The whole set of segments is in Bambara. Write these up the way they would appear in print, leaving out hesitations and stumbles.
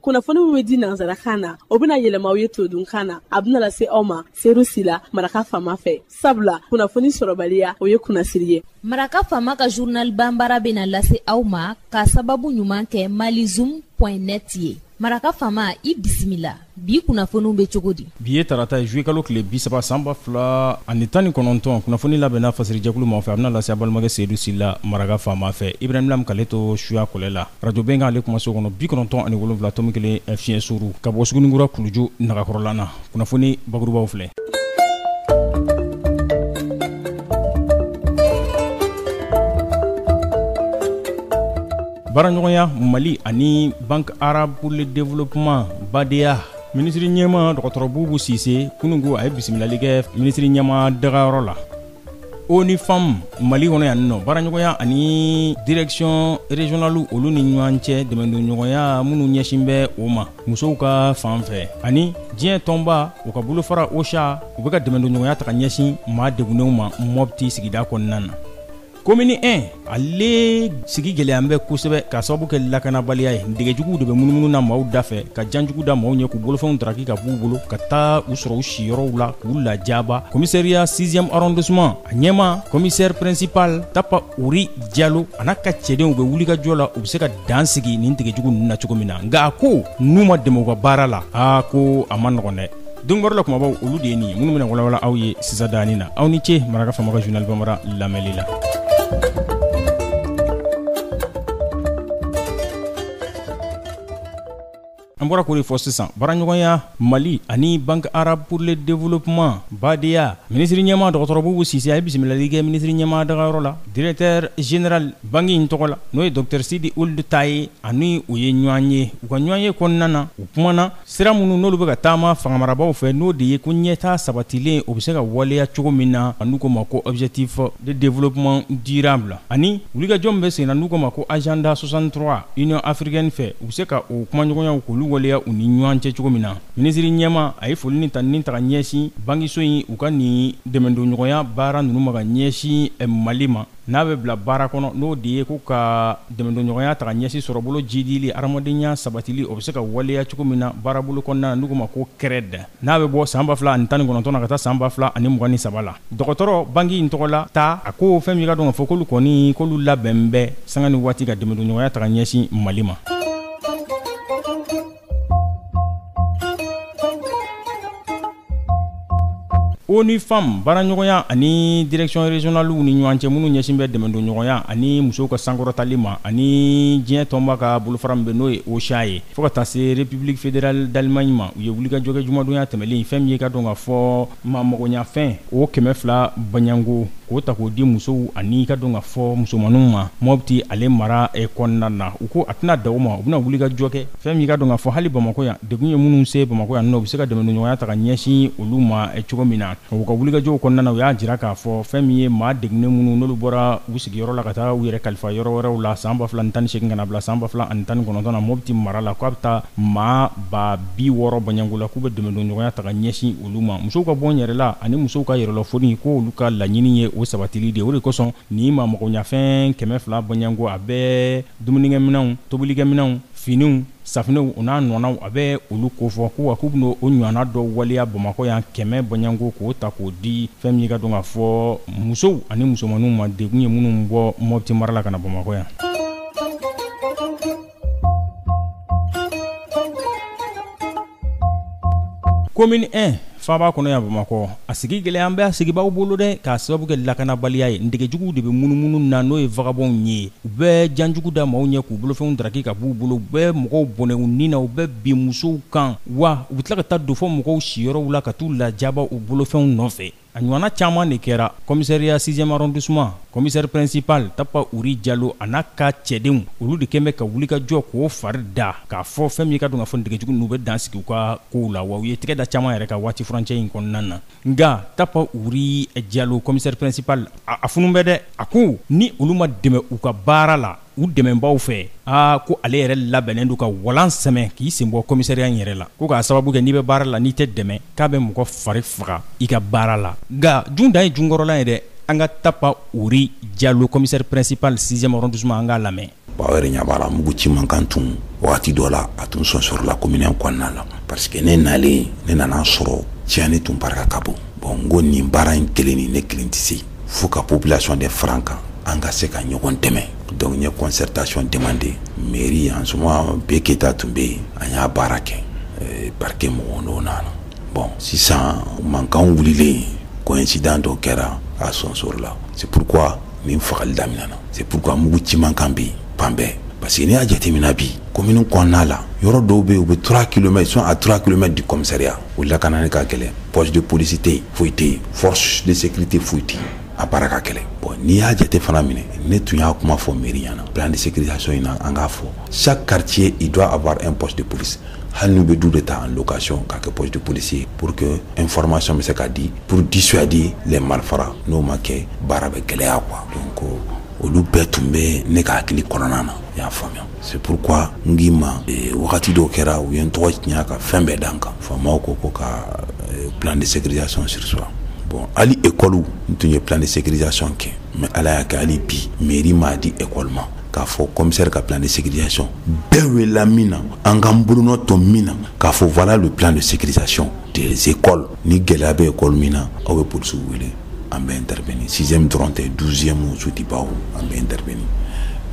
Kunnafoni min bɛ di nansarakan na, o bɛna yɛlɛma aw ye todunkan na. A bɛna lase aw ma Seru Sila, Maraka Faama fɛ. Sabula kunnafoni sɔrɔbaliya, o ye kunnasiri ye. Maraka Faama ka journal banbara bɛna lase aw ma ka sababu ɲuman kɛ malizoom.net ye. Maraka Faama, i bisimila. Bi kunnafoniw bɛ cogo di? Bi ye tarata ye, juillet kalo tile 30 san 2019. Kunnafoni labɛnna fasirijɛkulu maaw fɛ, a bɛna lase a balimakɛ Seyidu Sila, Maraka Faama fɛ. Ibrahim Lam k'ale to suya kɔlɛ la. Radio Bɛnkan ale kumaso kɔnɔ, 97.1 fiɲɛ suru ka bɔ Suguninkura kuluju nagakɔrɔla na. Kunnafoni bakurubaw filɛ. Baaraɲɔgɔnya Mali ani Banque Arabe pour le Développement BADEA minisiri ɲɛmaa dɔgɔtɔrɔ Bubu Sise kununko a ye bisimilali kɛ minisiri ɲɛmaa dagayɔrɔ la. ONU Femmes Mali kɔnɔ yan nɔ, baaraɲɔgɔnya ani direction régionale olu ni ɲɔgɔn cɛ dɛmɛdonɲɔgɔnya minnu ɲɛsin bɛ o ma musow ka fan fɛ, ani diɲɛ tɔnba u ka bolofara OCHA u bɛ ka dɛmɛdonɲɔgɔnya ta ka ɲɛsin maa degunnenw ma Mopti sigida kɔnɔna na. Commune 1 ale sigi gɛlɛya bɛ kosɛbɛ k'a sababu kɛ lakanabaliya ye. Dɛgɛjuguw de bɛ munumunu na maaw da fɛ ka janjugu da maaw ɲɛ, k'u bolofɛnw daraki ka b'u bolo, ka taa u sɔrɔ u siyɔrɔw la k'u lajaba. Commissariat 6e arrondissement a ɲɛmaa commissaire principal Tapa Uri Jalo a n'a ka cɛdenw bɛ wulikajɔ la, u bɛ se ka dan sigi nin dɛgɛjugu ninnu na cogo min na. Nka a ko n'u ma dɛmɛ u ka baara la, aa ko a ma nɔgɔn dɛ. Donkibaru la kumabaw olu de ye nin ye minnu bɛna walawala aw ye sisan daani na. Aw ni ce Maraka Faama ka journal bambara lamɛnli la. An bɔra k'o de fɔ sisan, baaraɲɔgɔnya Mali ani Banque Arabe pour le Développement BADEA minisiri ɲɛmaa dɔgɔtɔrɔ Bubu Sise a ye bisimilali kɛ minisiri ɲɛmaa dagayɔrɔ la directeur général banque in tɔgɔ la, n'o ye docteur Sidi Ould Tah ye, ani u ye ɲɔgɔn ye. U ka ɲɔgɔn ye kɔnɔna na, u kumana sira minnu n'olu bɛ ka taama fangamarabaaw fɛ, n'o de ye ko ɲɛtaa sabatilen o bɛ se ka waleya cogo min na, n'u ko ma ko objectif de développement durable, ani wulikajɔ min bɛ sen na n'u ko ma ko agenda 63 Union africaine fɛ, u bɛ se ka o kumaɲɔgɔnyaw k'olu waleya u ni ɲɔgɔn cɛ cogo min na. Minisiri ɲɛmaa a ye foli ni tanuni ta ka ɲɛsin bankiso in u ka nin dɛmɛdonɲɔgɔnya baara ninnu ma ka ɲɛsin Mali ma, n'a bɛ bila baara kɔnɔ, n'o de ye ko ka dɛmɛdonɲɔgɔnya ta ka ɲɛsin sɔrɔbolo jidili, hadamadenya sabatili, o bɛ se ka waleya cogo min na baarabolo kɔnɔna na, n'u ko ma ko CRED, n'a bɛ bɔ san 2019 na ka taa san 2023 la. Dɔgɔtɔrɔ banki in tɔgɔ la ta, a ko fɛn min ka dɔn k'a fɔ k'olu kɔni k'olu labɛn bɛ sanga ni waati ka dɛmɛdonɲɔgɔnya ta ka ɲɛsin Mali ma. ONU Femmes baaraɲɔgɔnya ani direction régionale ni ɲɔgɔn cɛ minnu ɲɛsin bɛ dɛmɛdonɲɔgɔnya ani musow ka sankɔrɔtali ma, ani diɲɛ tɔnba ka bolofara min bɛ n'o ye OCHA ye, fo ka taa se République fédérale d'Allemagne ma, u ye wulikajɔ kɛ jumadonya tɛmɛlen. Fɛn min ye ka dɔn k'a fɔ maa magoɲafɛn o 200 baɲango k'o ta k'o di musow ani ka dɔn k'a fɔ musomanninw ma Mopti ale mara kɔnɔna na. U ko a tɛna dan o ma, u bɛna wulikajɔ kɛ fɛn min ka dɔn k'a fɔ hali Bamakɔ yan, degun ye minnu se Bamakɔ yan nɔ, u bɛ se ka dɛmɛdonɲɔgɔnya ta ka ɲɛsin olu ma cogo min na. U ka wulikajɔw kɔnɔna na, u y'a jira k'a fɔ fɛn min ye maa degunnen minnu n'olu bɔra u sigiyɔrɔ la ka taa u yɛrɛ kalifa yɔrɔ wɛrɛw la san 2018 ka na bila san 2019 na Mopti mara la, k'a bɛ taa maa 60 000 bɔɲɔgɔnko la, k'u bɛ dɛmɛdonɲɔgɔnya ta ka ɲɛsin olu ma. Musow ka bɔ yɛrɛ la ani musow ka yɛrɛlɔfoni, ko olu ka laɲini ye o sabatili de ye. O de kosɔn nin maa magoɲafɛn 200 bɔɲɔgɔnko, a bɛ dumunikɛminɛnw, tobilikɛminɛnw, finiw, safinɛw, o n'a ɲɔgɔnnaw, a bɛ olu kofɔ. Ko wa k'u bɛna o ɲɔgɔnna dɔ waleya Bamakɔ yan 100 bɔɲɔgɔnko k'o ta k'o di fɛn min ka dɔn k'a fɔ musow ani musomanninw ma, degun ye minnu bɔ Mopti mara la ka na Bamakɔ yan. Commune 1 faaba kɔnɔ yan Bamakɔ, a sigi gɛlɛya bɛ a sigibaaw bolo dɛ, k'a sababu kɛ lakanabaliya ye. Ndegejuguw de bɛ munumunu na, n'o ye vagabɔnw ye. U bɛ janjugu da maaw ɲɛ k'u bolofɛnw daraki ka b'u bolo, u bɛ mɔgɔw bɔnɛ u ni na, u bɛ bin musow kan, wa u bɛ tila ka taa don fɔ mɔgɔw siyɔrɔw la ka t'u lajaba u bolofɛnw nɔfɛ. A ɲɔgɔnna caman de kɛra commissariat 6e arrondissement commissaire principal Tapa Uri Jalo a n'a ka cɛdenw, olu de kɛn bɛ ka wulikajɔ k'o fari da k'a fɔ fɛn min ka dɔn k'a fɔ ndegejugu ninnu bɛ dan sigi u ka kow la, wa u ye tɛgɛ da caman yɛrɛ kan waati furancɛ in kɔnɔna na. Nka Tapa Uri Jalo commissaire principal a funun bɛ dɛ, a ko ni olu ma dɛmɛ u ka baara la u dɛmɛbaaw fɛ, aa ko ale yɛrɛ labɛnnen don ka walan sɛmɛ k'i sen bɔ commissariat in yɛrɛ la, ko k'a sababu kɛ n'i bɛ baara la n'i tɛ dɛmɛ k'a bɛ mɔgɔ fari faga i ka baara la. Nka jun dan ye junkɔrɔla ye dɛ. An ka Tapa Ori Jalo, commissaire principal 6e arrondissement, an k'a lamɛn. Bon, aw yɛrɛ ɲɛ b'a la, mugu ci mankan tun wagati dɔ la, a tun sɔnsɔrɔla commune kɔnɔna la, parce que ne nalen, ne nana sɔrɔ tiɲɛni tun barika ka bon. Bon, n ko nin baara in kelen nin, ne kelen tɛ se, fo ka population de fara an kan, an ka se ka ɲɔgɔn dɛmɛ. Donc n ye concertation demandé mairie. En ce moment, B Keyita tun bɛ yen. An y'a baara kɛ, parquet mɔgɔw n'o nana. Bon, sisan mankan wulilen, coïncident dɔ kɛra a sɔnsɔrɔ la. C'est pourquoi nin fagali daminɛna, c'est pourquoi mugu ci mankan bɛ yen fan bɛɛ, parce que n'i y'a jateminɛ bi, commune kɔnɔna la, yɔrɔ dɔw bɛ yen, u bɛ 3 km, ils sont à 3 km du commissariat. O lakanani ka gɛlɛn, poste de police tɛ yen, foyi tɛ yen, force de sécurité foyi tɛ yen, a baara ka gɛlɛn. Bon, n'i y'a jate fana minɛ, ne tun y'a kuma fɔ mairie ɲɛna, plan de sécurisation in na, an k'a fɔ chaque quartier, il doit avoir un poste de police, hali n'u bɛ du de ta en location k'a kɛ poste de police ye, pour que information bɛ se ka di, pour dissuader les malfrats. N'o ma kɛ, baara bɛ gɛlɛya quoi. Donc olu bɛɛ tun bɛ ne ka hakili kɔnɔna na, i y'a faamuya. C'est pourquoi n k'i ma, wagati dɔw kɛra, u ye n tɔgɔ tiɲɛ ka fɛn bɛɛ da n kan. Faamaw ko ka plan de sécurisation surseoir. Bon, hali école, n tun ye plan de sécurisation kɛ, mais Ala y'a kɛ, hali bi mairie m'a di école ma k'a fɔ commissaire ka plan de sécurisation bɛɛ welela min na, an k'an bolonɔ tɔ min na, k'a fɔ voilà le plan de sécurisation des écoles. Ni gɛlɛya bɛ école min na, aw bɛ polisiw wele, an bɛ intervenir. Sixième dɔrɔn tɛ, 12e, Sotibaw, an bɛ intervenir.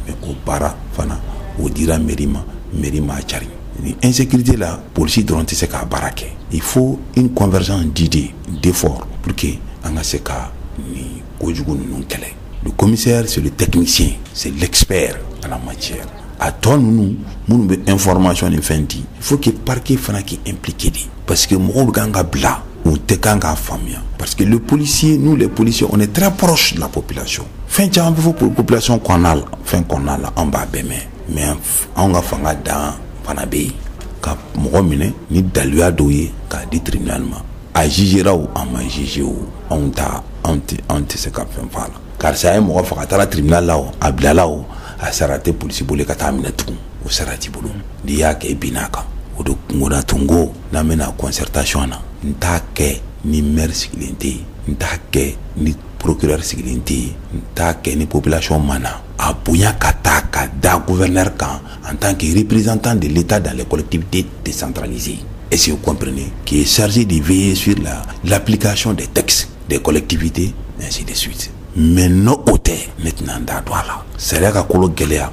Mais o baara fana, o dira mairie ma, mairie m'a cari. Ni insécurité la, polisi dɔrɔn tɛ se k'a baara kɛ. Il faut une convergence d'idées, d'efforts, pour que an ka se ka nin kojugu ninnu kɛlɛ. Le commissaire, c'est le technicien, c'est l'expert à la matière. A tɔ ninnu minnu bɛ information ni fɛn di, il faut que parquet fana k'i impliqué de, parce que mɔgɔw bɛ kan ka bila, u tɛ kan k'a faamuya, parce que le policier, nous les policiers, on est très proche de la population. Fɛn caman bɛ fɔ population kɔnɔna la, fɛn kɔnɔna la, an b'a bɛɛ mɛn, mais anw ka fanga dan fana bɛ yen ka mɔgɔ minɛ ni daluya dɔw ye k'a di tribunal ma. A jugera o, a ma juger o, anw ta, anw tɛ se ka fɛn fɔ a la. Karisa ye mɔgɔ faga, a taara tribunal la o, a bilala o, a sara tɛ polisi bolo ka taa minɛ tugun, o sara t'i bolo. N'i y'a kɛ, i binna a kan. O de kungoda tun ko n'an bɛna concertation na, n t'a kɛ ni maire sigilen tɛ yen, n t'a kɛ ni procureur sigilen tɛ yen, n t'a kɛ ni population ma na. A bonya ka taa ka da gouverneur kan en tant que représentant de l'État dans les collectivités décentralisées. Est-ce que vous comprenez? Qui est chargé de veiller sur l'application des textes des collectivités, ainsi de suite. Mais n'o o tɛ, ne tɛna n da don a la. Sariya ka kolo gɛlɛya,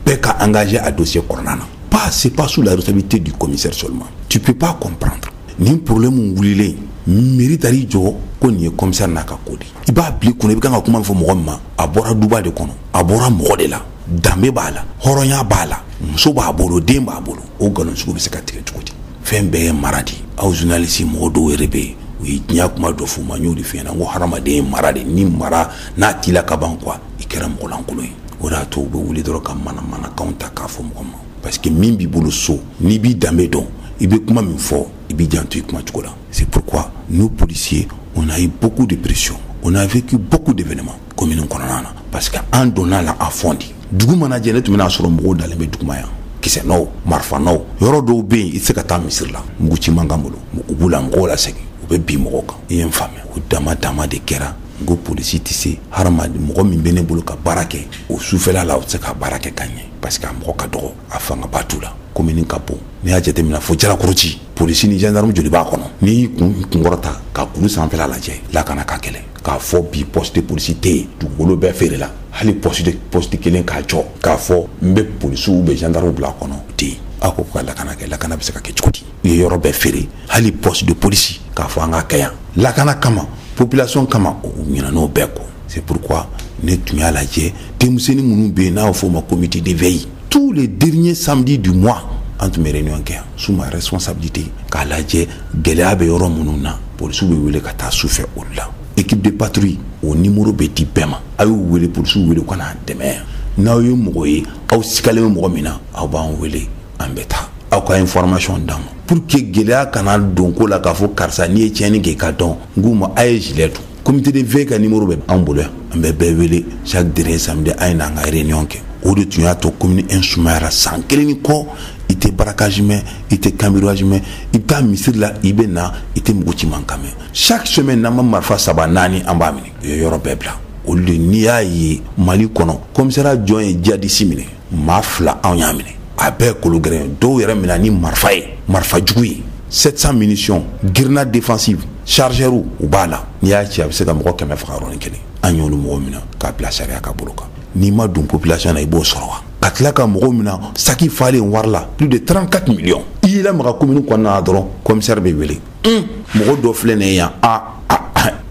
bɛɛ ka engagé a dossier kɔnɔna na. Pas, c'est pas sous la responsabilité du commissaire seulement. Tu peux pas comprendre. Nin problème wulilen, mairie taar'i jɔ ko nin ye commissaire n'a ka ko de. I b'a bila i kunna, i bɛ kan ka kuma fɔ mɔgɔ min ma, a bɔra duba de kɔnɔ, a bɔra mɔgɔ de la, danbe b'a la, hɔrɔnya b'a la, muso b'a bolo, den b'a bolo. O nkalon sugu bɛ se ka tigɛ cogo di? Fɛn bɛɛ ye mara de. Aw journaliste mɔgɔ dɔw yɛrɛ bɛ yen, u ye diɲɛ kuma dɔ f'u ma, n y'o de f'i ɲɛna, n ko hadamaden ye mara de. Ni mara n'a t'i la ka ban quoi, i kɛra mɔgɔlankolon ye. O de y'a to u bɛ wuli dɔrɔn ka manamanakanw ta k'a fɔ mɔgɔ ma, parce que min b'i bolo so, n'i b'i danbe dɔn, i bɛ kuma min fɔ, i b'i janto i kuma cogo la. C'est pourquoi nous policiers, on a eu beaucoup de pression, on a vécu beaucoup d'événements commune kɔnɔna na, parce que an donna la à fond de. Dugu mana jɛ, ne tun bɛna sɔrɔ mɔgɔw dalen bɛ duguma yan, kisɛnɔw, marifanɔw. Yɔrɔ dɔw bɛ yen, i tɛ se ka taa misiri la, mugu ci man kan bolo, u b'u la mɔgɔw la segin, u bɛ bin mɔgɔw kan. I ye n faamuya? O dama dama de kɛra. N ko polisi tɛ se hadamaden mɔgɔ min bɛ ne bolo ka baara kɛ o sufɛla la, o tɛ se ka baara kɛ ka ɲɛ, parce que a mɔgɔ ka dɔgɔ, a fangaba t'u la. Commune ka bon, n'i y'a jateminɛ fo Jalakɔrɔji, polisi ni gendarme joli b'a kɔnɔ? N'i y'i kun kunkɔrɔta ka kulu sanfɛla lajɛ, lakana ka gɛlɛn. K'a fɔ bi poste de police tɛ yen, dugukolo bɛɛ feerela, hali poste de poste kelen k'a jɔ k'a fɔ n bɛ polisiw bɛ gendarme bila a kɔnɔ, o tɛ yen. Aw ko ka lakana kɛ, lakana bɛ se ka kɛ cogo di? U ye yɔrɔ bɛɛ feere, hali poste de police k'a fɔ an ka kɛ yan lakana kama, population kama, u ɲinɛ n'o bɛɛ kɔ. C'est pourquoi ne tun y'a lajɛ, denmisɛnnin minnu bɛ yen n'a bɛ fɔ o ma comité de veille, tous les derniers samedis du mois, an tun bɛ réunion kɛ yan sous ma responsabilité, k'a lajɛ gɛlɛya bɛ yɔrɔ minnu na, polisiw bɛ wele ka taa sufɛ olu la. Équipe de patrouille, o numéro bɛ di bɛɛ ma, a y'u wele, polisiw wele u ka n'a dɛmɛ yan. N'aw ye mɔgɔ ye, aw sigalen bɛ mɔgɔ min na, aw b'an wele, an bɛ taa aw ka information d'an ma, pour que gɛlɛya kana don ko la, k'a fɔ karisa n'i ye tiɲɛni kɛ i ka dɔn. N k'u ma, a ye gilet don. Comité de veille ka numéro bɛ an bolo yan, an bɛ bɛɛ wele chaque dernier samedi, a ye n'an ka réunion kɛ. O de tun y'a to commune 1 sumayara san kelen ni kɔ. I tɛ braquage mɛn, i tɛ cambriolage mɛn, i bɛ taa misiri la, i bɛ na, i tɛ mugu ci man kan mɛn. Chaque semaine, n'an ma marifa saba naani, an b'a minɛ. U ye yɔrɔ bɛɛ bila. Olu de, n'i y'a ye Mali kɔnɔ, commissariat jɔn ye djihadiste minɛ? Maa fila anw y'a minɛ, a bɛɛ kolo gɛrɛn. Dɔw yɛrɛ minɛ ni marifa ye, marifa jugu ye, 700 munitions, grenade défensive, chargeur u b'a la. N'i y'a ci, a bɛ se ka mɔgɔ 100 faga yɔrɔnin kelen. An y'olu mɔgɔ minɛ k'a bila sariya ka bolo kan. N'i ma don population na, i b'o sɔrɔ wa? Ka tila ka mɔgɔw minɛ, saki falen wari la, plus de 34 millions. I y'i lamaga commune kɔnɔna na dɔrɔn, commissaire bɛ wele: mɔgɔ dɔ filɛ nin ye yan, a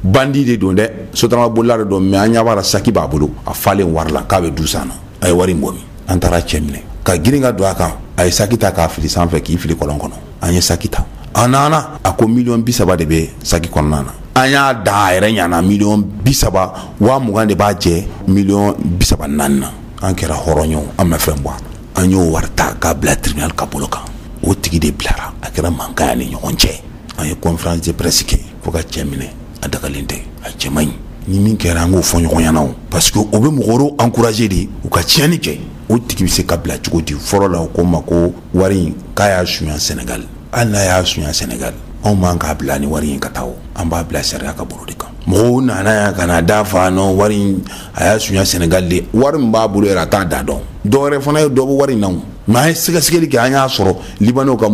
bandit de don dɛ, sotarama bolila de don, mais an ɲɛ b'a la, saki b'a bolo, a falen wari la, k'a bɛ du san na. A ye wari in bɔ min? An taara cɛ minɛ ka girin ka don a kan. A ye saki ta k'a fili sanfɛ, k'i fili kɔlɔn kɔnɔ. An ye saki ta, a nana, a ko miliyɔn 30 de bɛ saki kɔnɔna na. An y'a da a yɛrɛ ɲana, miliyɔn 30, 20,000 de b'a jɛ miliyɔn 34 na. An kɛra hɔrɔn ye, an ma fɛn bɔ a la. An y'o wari ta k'a bila tribunal ka bolo kan. O tigi de bilara. A kɛra mankan ni ɲɔgɔn cɛ. An ye conférence de presse kɛ fo ka cɛ minɛ. A dagalen tɛ, a cɛ man ɲi. Ni min kɛra, an k'o fɔ ɲɔgɔn ɲɛna o, parce que o bɛ mɔgɔ wɛrɛw encourager de u ka tiɲɛni kɛ. O tigi bɛ se ka bila cogo di? Fɔlɔ la, o ko ma ko wari in, k'a y'a suɲɛ Sénégal. Hali n'a y'a suɲɛ Sénégal, anw man k'a bila ni wari in ka taa o. An b'a bila sariya ka bolo de kan. Mɔgɔw nana yan ka na da fa nɔ, wari in, a y'a suɲɛ Sénégal de. Wari min b'a bolo yɛrɛ, a t'a da dɔn. Dɔwɛrɛ fana ye dɔ bɔ wari in na o. Mais an ye sɛgɛsɛgɛli kɛ, an y'a sɔrɔ Libanɛw ka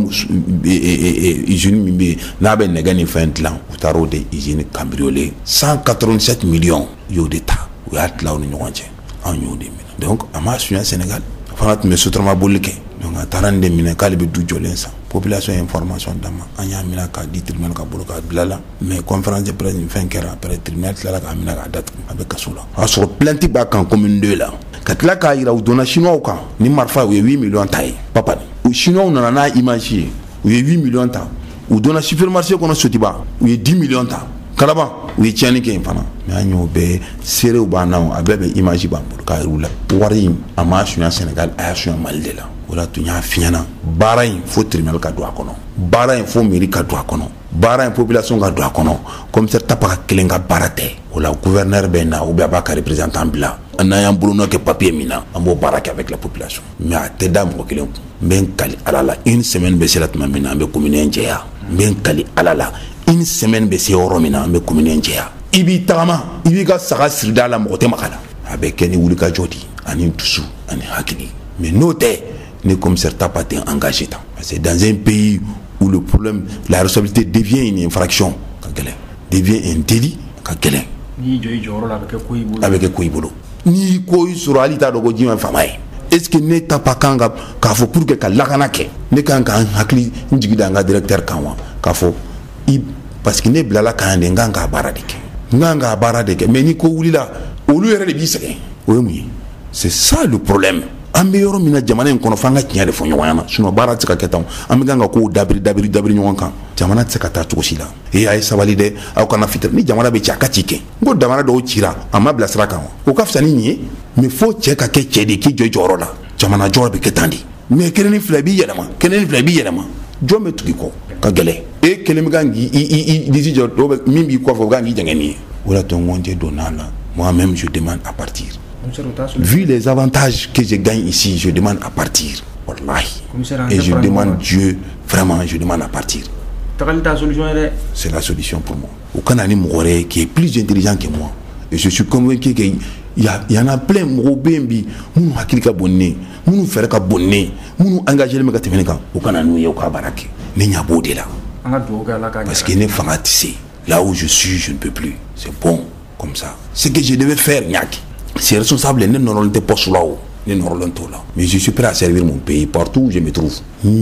usine min bɛ yen n'a bɛ nɛgɛ ni fɛn dilan, u taara o de usine cambrioler, 187 millions y'o de ta, u y'a tila u ni ɲɔgɔn cɛ. Anw y'o de minɛ. Donc a m'a suɲɛ Sénégal. A fana tun bɛ sotarama boli kɛ. Donc a taara nin de minɛ k'ale bɛ du jɔlen san. Population ye information d'a ma, an y'a minɛ k'a di tribunal ka bolo k'a bila la. Mais conférence de presse ni fɛn kɛra après, tribunal tilala k'a minɛ k'a datugu, a bɛ kaso la. O y'a sɔrɔ plainte b'a kan commune 2 la, ka tila k'a yira u donna chinois kan ni marifa, u ye 8 millions ta ye papa. Ni chinois nana n'a image ye, u ye 8 millions ta. U donna supermarché kɔnɔ Sotiba, u ye 10 millions ta. Kalaban, u ye tiɲɛni kɛ yen fana. Mais an y'o bɛɛ seerew b'an na, a bɛɛ bɛ image b'an bolo k'a yir'u la. Wari in, a m'a suɲɛ Sénégal, a y'a suɲɛ Mali de la. O la tun y'a f'i ɲɛna, baara in, fo tribunal ka don a kɔnɔ, baara in, fo mairie ka don a kɔnɔ, baara in, population ka don a kɔnɔ. Commissaire Tapa ka kelen ka baara tɛ. O la gouverneur bɛ na ou bien a b'a ka représentant bila. N'an y'an bolonɔ kɛ papier min na, an b'o baara kɛ avec la population, mais a tɛ da mɔgɔ kelen kun. N bɛ n kali Ala la, une semaine bɛ se la tuma min na, an bɛ commune jɛya. N bɛ n kali Ala la, une semaine bɛ se yɔrɔ min na, an bɛ commune jɛya. I b'i tagama, i b'i ka saga siri da la, mɔgɔ tɛ maga la. A bɛ kɛ ni wulikajɔ de ani dusu ani hakili. Mais n'o tɛ, ni commissaire Tapa tɛ engagé tan, parce que dans un pays où le problème, la responsabilité devient une infraction, ka gɛlɛn, devient un délit, ka gɛlɛn. N'i jɔ i jɔyɔrɔ la, a bɛ kɛ ko i bolo. A bɛ kɛ ko i bolo. N'i ko i sɔrɔ, hali t'a dɔn ko ji ma faama ye. Est ce que ne Tapa kan ka k'a fɔ pour que ka lakana kɛ, ne kan ka n hakili n jigi da n ka directeur kan wa? K'a fɔ i, parce que ne bilala kan de, n kan k'a baara de kɛ, n kan k'a baara de kɛ. Mais ni ko wulila, olu yɛrɛ de b'i sɛgɛn. O ye mun ye? C'est ça le problème. An bɛ yɔrɔ min na jamana in kɔnɔ, f'an ka tiɲɛ de fɔ ɲɔgɔn ɲɛna, sinon baara tɛ se ka kɛ tan. An bɛ kan ka kow dabiri dabiri dabiri ɲɔgɔn kan, jamana tɛ se ka taa cogo si la. Ee, a ye sabali dɛ, aw kana fitir. Ni jamana bɛ ci, a ka ci kɛ. N ko jamana dɔw cira, a ma bila sira kan wa? O ka fisa ni nin ye. Mais fo cɛ ka kɛ cɛ de, k'i jɔ i jɔyɔrɔ la. Jamana jɔ bɛ kɛ tan de. Mais kelen ni fila i b'i yɛlɛma, kelen ni fila i b'i yɛlɛma, jɔn bɛ tugu i kɔ? Ka gɛlɛn. E kelen bɛ kan k'i i disi jɔ, dɔw bɛ min b'i kɔfɛ, o kan k'i jɛngɛ nin ye. O de y'a to n ko n tɛ don n'a la. Moi-même, je demande à partir. Vu les avantages que je gagne ici, je demande à partir. Wallahi. Et je demande Dieu, vraiment, je demande à partir. C'est la solution pour moi. Au Canada, qui est plus intelligent que moi. Et je suis convaincu qu'il y en a plein, mɔgɔw bɛ yen bi minnu hakili ka bon ne, minnu fɛɛrɛ ka bon ne, minnu engagé bɛ ka tɛmɛ ne kan. O kana n'u ye, u ka baara kɛ. Ne ɲɛ b'o de la. Parce que ne fanga tɛ se. Là où je suis, je ne peux plus. C'est bon comme ça. Ce que je devais faire, n y'a kɛ. C'est responsable, ne nɔrɔlen tɛ poste la o. Ne nɔrɔlen t'o la. Mais je suis prêt à servir mon pays partout où je me trouve.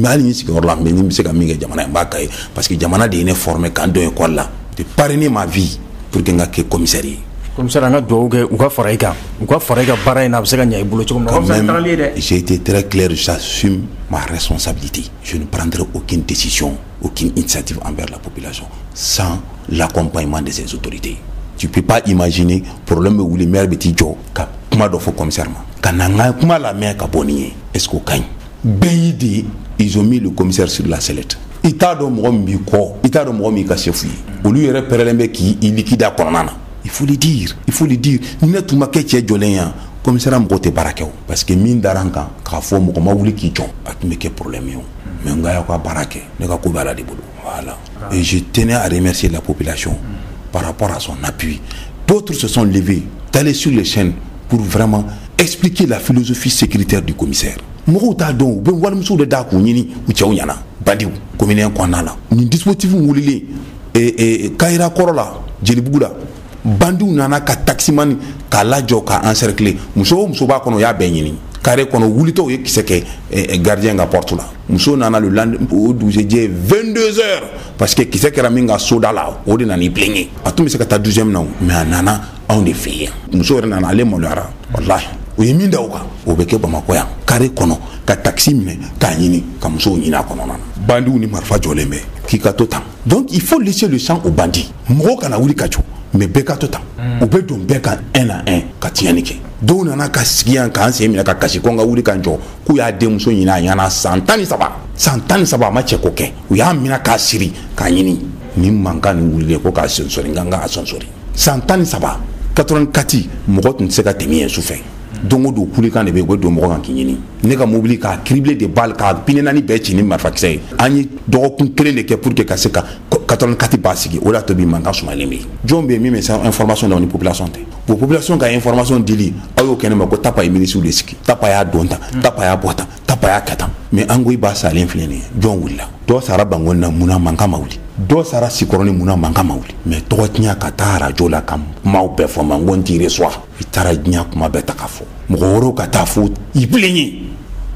Hali ni sigiyɔrɔ la, mais ni n bɛ se ka min kɛ jamana ye, n b'a k'a ye. Parce que jamana de ye ne formé k'an don école la. De parrainer ma vie pour que n ka kɛ commissaire ye. Commissaire, an ka dugawu kɛ u ka fara i kan, u ka fara i ka baara in na, a bɛ se ka ɲɛ i bolo cogo min na. Quand même, j'ai été très clair, j'assume ma responsabilité. Je ne prendrai aucune décision, aucune initiative envers la population sans l'accompagnement de ces autorités. Tu peux pas imaginer, problème bɛ wuli, maire bɛ t'i jɔ ka kuma dɔ fɔ commissaire ma, ka na n ka kuma lamɛn ka bɔ nin ye. Est-ce que o ka ɲi? Bɛɛ y'i de, ils ont mis le commissaire sur la sellette. I t'a dɔn mɔgɔ min b'i kɔ, i t'a dɔn mɔgɔ min ka chef ye. Olu yɛrɛ pɛrɛlen bɛ k'i liquider a kɔnɔna na. Il faut le dire, il faut le dire. Ni ne tun ma kɛ cɛ jɔlen yan, commissaire mɔgɔw tɛ baara kɛ o. Parce que min dara n kan k'a fɔ, mɔgɔ ma wuli k'i jɔ, a tun bɛ kɛ problème ye o. Mais n ka y'aw ka baara kɛ, ne ka ko bɛ Ala de bolo. Voilà. Et je tenais à remercier la population par rapport à son appui. D'autres se sont levés. d'aller sur les chaînes pour vraiment expliquer la philosophie sécuritaire du commissaire. Mɔgɔw t'a dɔn, u bɛ walimusow de da k'u ɲini u cɛw ɲɛna, bandiw commune 1 kɔnɔna la. Nin dispositif wulilen Kayira kɔrɔ la, Jelibugu la, bandiw nana ka taximan k'a lajɔ k'a encercler. Muso o muso b'a kɔnɔ, u y'a bɛɛ ɲini. Carré kɔnɔ wulitɔw ye kisɛ kɛ gardien ka porte la. Muso nana le lendemain, o dugusɛjɛ 22 heures, parce que kisɛ kɛra min ka soda la, o de nana i plaigner. A tun bɛ se ka taa 12e na, mais a nana anw de fɛ yen. Muso yɛrɛ nana, ale maloyara walahi. U ye min da o kan, o bɛ kɛ Bamakɔ yan carré kɔnɔ, ka taxi minɛ k'a ɲini ka musow ɲini a kɔnɔna na. Bandiw ni marifa jɔlen bɛ k'i ka to tan. Donc il faut laisser le champ aux bandits. Mɔgɔw kana wuli ka jɔ, mais bɛɛ ka to tan. U bɛ don bɛɛ kan un à un ka tiɲɛni kɛ. Dɔw nana ka sigi yan k'an sen minɛ ka kasi ko n ka wuli ka jɔ, k'u y'a denmuso ɲini a ɲɛna san 13, san 13, a ma cɛ ko kɛ. U y'a minɛ k'a siri k'a ɲini. Nin mankan nin wulilen ko k'a sonsori, n kan k'a sonsori. San 13, 84, mɔgɔ tun tɛ se ka tɛmɛ yen sufɛ. Don o don kulekan de bɛ yen, u bɛ don mɔgɔ kan k'i ɲini. Ne ka mobili k'a criblé de balles, k'a pneu naani bɛɛ ci ni marifakisɛ ye. An ye dɔgɔkun kelen de kɛ pour que ka se ka 84 ba sigi. O de y'a to bi mankan sumalen bɛ yen. Jɔn bɛ yen min bɛ se information na, ni population tɛ? Bon, population ka information dili, aw y'o kɛ ne ma ko Tapa ye ministre de sigi, Tapa y'a don tan, Tapa y'a bɔ tan, Tapa y'a kɛ tan. Mais an ko i ba salen filɛ nin ye, jɔn wulila? Dɔ sara Bankoni na, munna mankan ma wuli? Dɔ sara Sikɔrɔni, munna mankan ma wuli? Mais tɔgɔ tiɲɛ ka taa arajo la ka kumaw bɛɛ fɔ ma, n ko n t'i reçoit. I taara diɲɛ kuma bɛɛ ta ka fɔ mɔgɔ wɛrɛw ka taa fo i bilen ye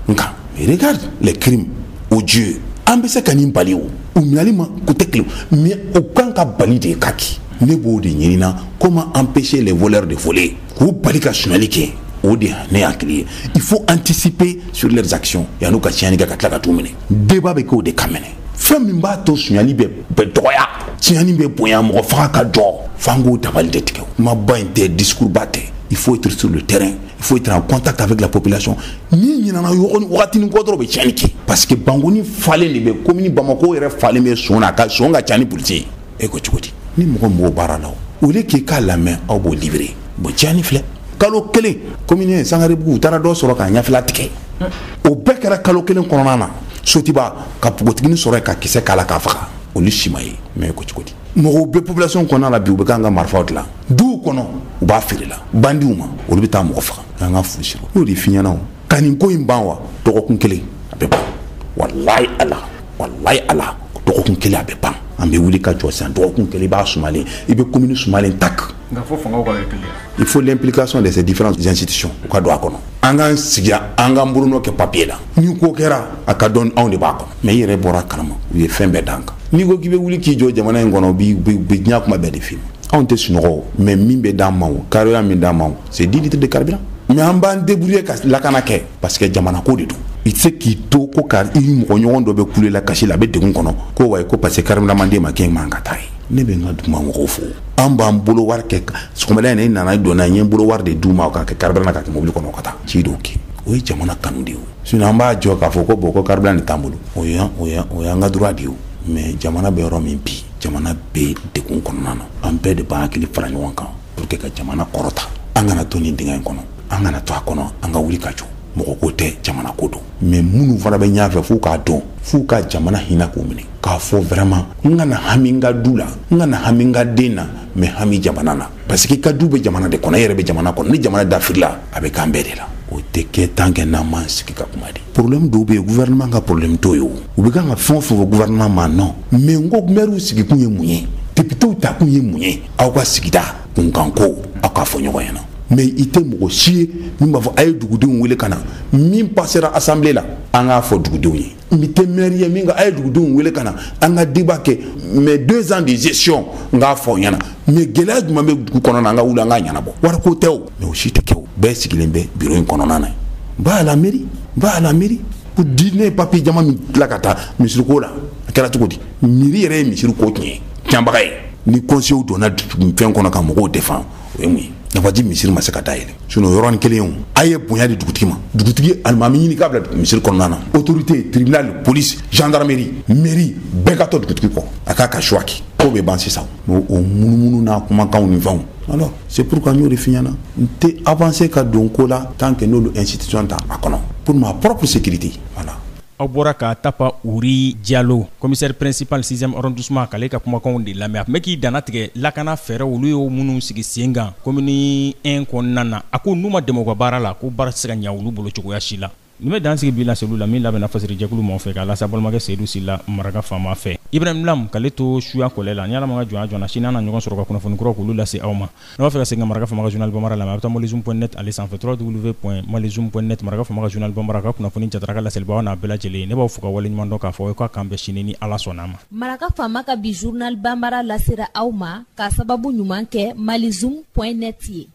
nka. Mais regarde les crimes odieux. An bɛ se ka nin bali o, u minɛli ma ko tɛ kelen, mais o kan ka bali de ka kɛ. Ne b'o de ɲinina, comment empêcher les voleurs de voler, k'u bali ka sonyali kɛ. O de ne hakili ye, il faut anticiper sur leurs actions yan'u ka tiɲɛni kɛ ka tila ka t'u minɛ. Débat bɛ kɛ o de kan minɛ. Fɛn min b'a to sonyali bɛ dɔgɔya, tiɲɛni bɛ bonya, mɔgɔ faga ka jɔ, f'an k'o dabali de tigɛ. Kumaba in tɛ, discours ba tɛ. Il faut être sur le terrain, il faut être en contact avec la population. Ni ɲinana wagatinin kɔ dɔrɔn, bɛ tiɲɛni kɛ, parce que Bankoni falen de bɛ commune Bamako yɛrɛ falen bɛ son na, ka son ka ca ni policier ye. E ko cogo di ni mɔgɔ m'o baara la, o au lieu k'i k'a lamɛn, aw b'o livrer. Bon, tiɲɛni filɛ, kalo kelen, commune Sangarebugu, u taara dɔ sɔrɔ k'a ɲɛfɛla tigɛ. O bɛɛ kɛra kalo kelen kɔnɔna na. Sotiba ka npogotiginin sɔrɔ yen ka kisɛ k'a la k'a faga, olu si ma ye. Mais ko cogo di? Mɔgɔw bɛ population kɔnɔna la bi, u bɛ k'an ka marifaw dilan duw kɔnɔ, u b'a feere la bandiw ma, olu bɛ taa mɔgɔ faga. An ka fu siri, n'o de f'i ɲɛna, o ka nin ko in ban wa, dɔgɔkun kelen a bɛ ban. Walayi Ala, walayi Ala, dɔgɔkun kelen a bɛ ban. An bɛ wuli ka jɔ sisan, dɔgɔkun kelen i b'a sumalen, i bɛ commune sumalen tak. Nka fo fangaw ka kelen. Il faut l'implication de ces différentes institutions, u ka don a kɔnɔ. An k'an sigi, an k'an bolonɔ kɛ papier la. Ni ko kɛra, a ka dɔn anw de b'a kɔnɔ. Mais i yɛrɛ bɔra a kalama, u ye fɛn bɛɛ d'an kan. N'i ko k'i bɛ wuli k'i jɔ jamana in kɔnɔ, u bɛ diɲɛ kuma bɛɛ de f'i ma. Anw tɛ sunɔgɔ, mais min bɛ d'an ma, o carburant min d'an ma, o c'est 10 litres de carburant. Mais an b'an débrouiller ka lakana kɛ, parce que jamana ko de don. I tɛ se k'i to ko ka i mɔgɔ ɲɔgɔn dɔ bɛ kule la, kasi la, a bɛ degun kɔnɔ, ko wayi, ko parce que carburant man d'e ma, k'e man ka taa ye. Ne bɛ n ka duguma mɔgɔw fo. An b'an bolo wari kɛ. Sɔgɔmada in na, i nana, i donna, n ye n bolo wari de d'u ma k'a kɛ carburant na, k'a kɛ mobili kɔnɔ ka taa ci dɔw kɛ. O ye jamana kanu de ye o. Sinon an b'a jɔ k'a fɔ ko bon, ko carburant de t'an bolo, o ye o y'an ka droit de ye o. Mais jamana bɛ yɔrɔ min bi, jamana bɛ degun kɔnɔna na. An bɛɛ de b'an hakili fara ɲɔgɔn kan pour que ka jamana kɔrɔta. An kana to nin dingɛ in kɔnɔ, an kana to a kɔnɔ, an ka wuli ka jɔ. Mɔgɔ ko tɛ, jamana ko don. Mais minnu fana bɛ ɲɛfɛ, f'u k'a dɔn, f'u ka jamana hinɛ k'u minɛ, k'a fɔ vraiment n kana hami n ka du la, n kana hami n ka den na, mais hami jamana na, parce que i ka du bɛ jamana de kɔnɔ, e yɛrɛ bɛ jamana kɔnɔ. Ni jamana dafirila, a bɛ k'an bɛɛ de la. O tɛ kɛ tant que n'an m'an sigi ka kuma de. Problème dɔw bɛ yen, gouvernement ka problème t'o ye. O u bɛ kan ka fɛn o fɛn fɔ gouvernement ma, non, mais n ko maire sigikun ye mun ye? Député takun ye mun ye? Aw ka sigida kunkanko, aw k'a fɔ ɲɔgɔn ɲɛna. Mais i tɛ mɔgɔ si ye min b'a fɔ a ye dugudenw wele ka na min passera assemblée la, an k'a fɔ dugudenw ye. N tɛ maire ye min ka a ye dugudenw wele ka na, an ka débat kɛ, mais 2 ans de gestion, n k'a fɔ ɲɛna, mais gɛlɛya jumɛn bɛ dugu kɔnɔ na, an ka wuli an k'a ɲɛnabɔ. Wariko tɛ o, mais o si tɛ kɛ. O bɛɛ sigilen bɛ bureau in kɔnɔna na. Va à la mairie, va à la mairie pour dire ne ye papier jama min tila ka taa misiri ko la, a kɛra cogo di? Mairie yɛrɛ ye misiri ko tiɲɛ tiɲɛbaga ye. Ni conseil donna fɛn kɔnɔ ka mɔgɔw défend, o ye mun ye? Nafaji misiri ma se ka dayɛlɛ. Sinon yɔrɔnin kelen o, a ye bonya di dugutigi ma. Dugutigi alimami ɲini k'a bila misiri kɔnɔna na. Autorité, tribunal, police, gendarmerie, mairie, bɛɛ ka to dugutigi kɔ, a k'a ka choix kɛ, ko bɛ ban sisan. O munumunu n'a kumakanw ni fɛnw, alors c'est pourquoi n y'o de f'i ɲɛna, n tɛ avancer ka don ko la tant que n'olu institution ta a kɔnɔ, pour ma propre sécurité, voilà. Aw bɔra ka Tapa Uri Jalo, commissaire principal 6e arrondissement, k'ale ka kumakanw de lamɛn. A tun bɛ k'i dannatigɛ lakana fɛɛrɛ olu ye minnu sigi sen kan commune 1 kɔnɔna na. A ko n'u ma dɛmɛ u ka baara la, ko baara tɛ se ka ɲɛ olu bolo cogoya si la. Nin bɛ dan sigi bi laseliw la min labɛnna fasirijɛkulu maaw fɛ k'a lase balimakɛ Seyidu Sila maraka faama fɛ. Ibrahim Lam k'ale to suya kɔlɛ la. Ni Ala ma ka jɔnya jɔna, sini an na ɲɔgɔn sɔrɔ ka kunnafoni kuraw k'olu lase aw ma. N'a b'a fɛ ka segin ka maraka faama ka journal bambara lamɛn, a bɛ taa malizoom.net ale sanfɛ, www.malizoom.net. Maraka faama ka journal bambara ka kunnafoni jatara ka laselibaw n'a bɛɛ lajɛlen. Ne b'aw fo ka waleɲuman dɔn k'a fɔ aw k'a k'an bɛn sini ni Ala sɔnna a ma. Maraka faama ka bi journal bambara lasera aw ma k'a sababu ɲuman kɛ malizoom.net ye.